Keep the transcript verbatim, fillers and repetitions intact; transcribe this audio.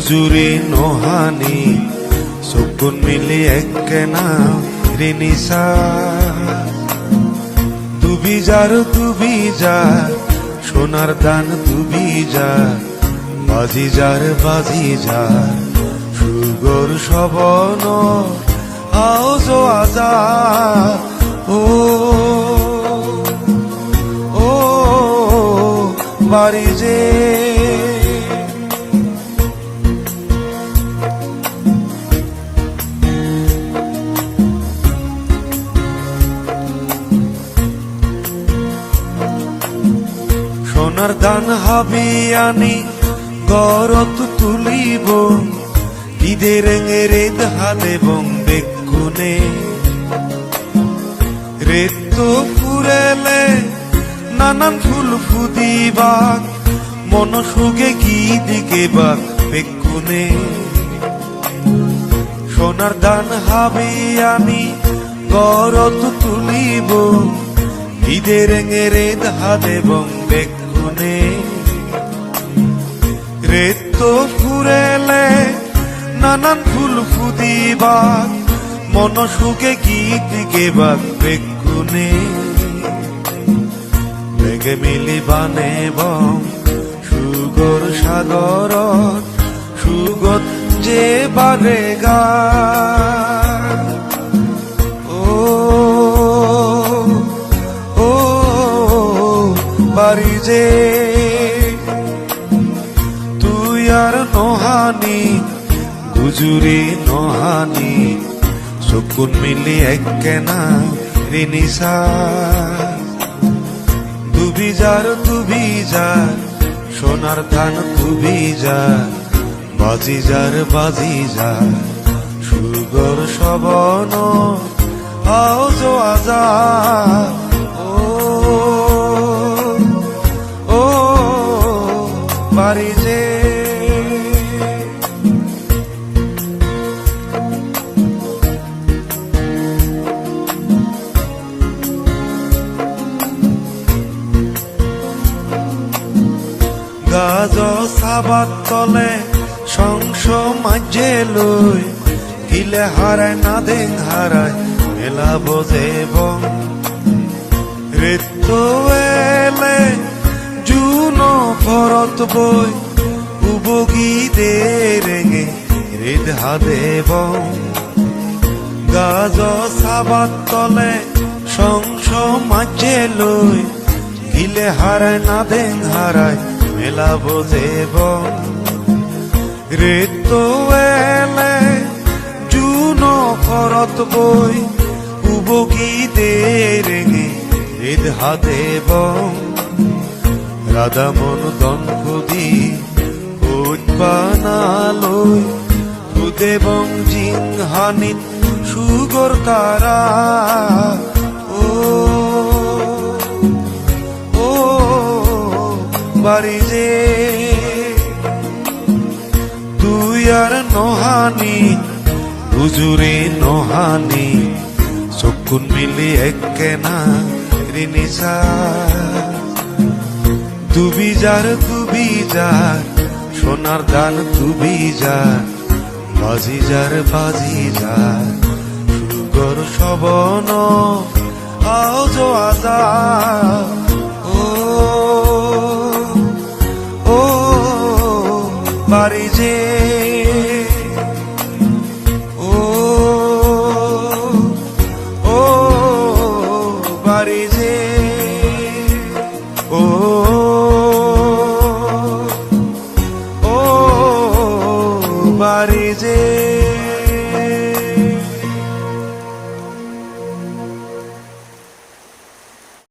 Juri no hani, sokkun mili ekkena rini sa. Dubi jar, dubi jar, sonar dan dubi jar, baji jar, baji jar, sugor sobonor aojo aja. O, o, bari je. Sonar dan habi ani gorot tulibo, pide renge ret hadebong bekkune. Retto purele nanan phul pudibak, mono suge git gebak bekkune. Sonar dan habi ani gorot tulibo, pide renge ret hadebong bekkune. Retto purele nanan phul pudibak, mono suge git gebak bekkune. Bege mili banebong sugor sagorot, sugot je barega. O, o, bari je. Tui ar no hani, gujuri no hani, sokkun mili ekkena rini sa. Dubi jar, dubi jar, sonar dan dubi jar, baji jar, baji jar, sugor sobonor aojo aja. O, o, bari je. Gajo sabat tole song song majje loi, hile harai nadeng harai mela bojebong. Retto ele juno porot boi, ubogi derenge ret hadebong. Gajo sabat tole song song majje loi, hile harai nadeng harai mela bojebong. Retto ele juno porot boi, ubogi derenge ret hadebong. Radha mon don pudi hojpana loi, hudebong jinghanit sugor tara. O, o, bari je. Tui ar no hani, gujuri no hani, sokkun mili ekkena rini sa. Dubi jar, dubi jar, sonar dan dubi jar, baji jar, baji jar, sugor sobonor aojo aja. O, o, bari je.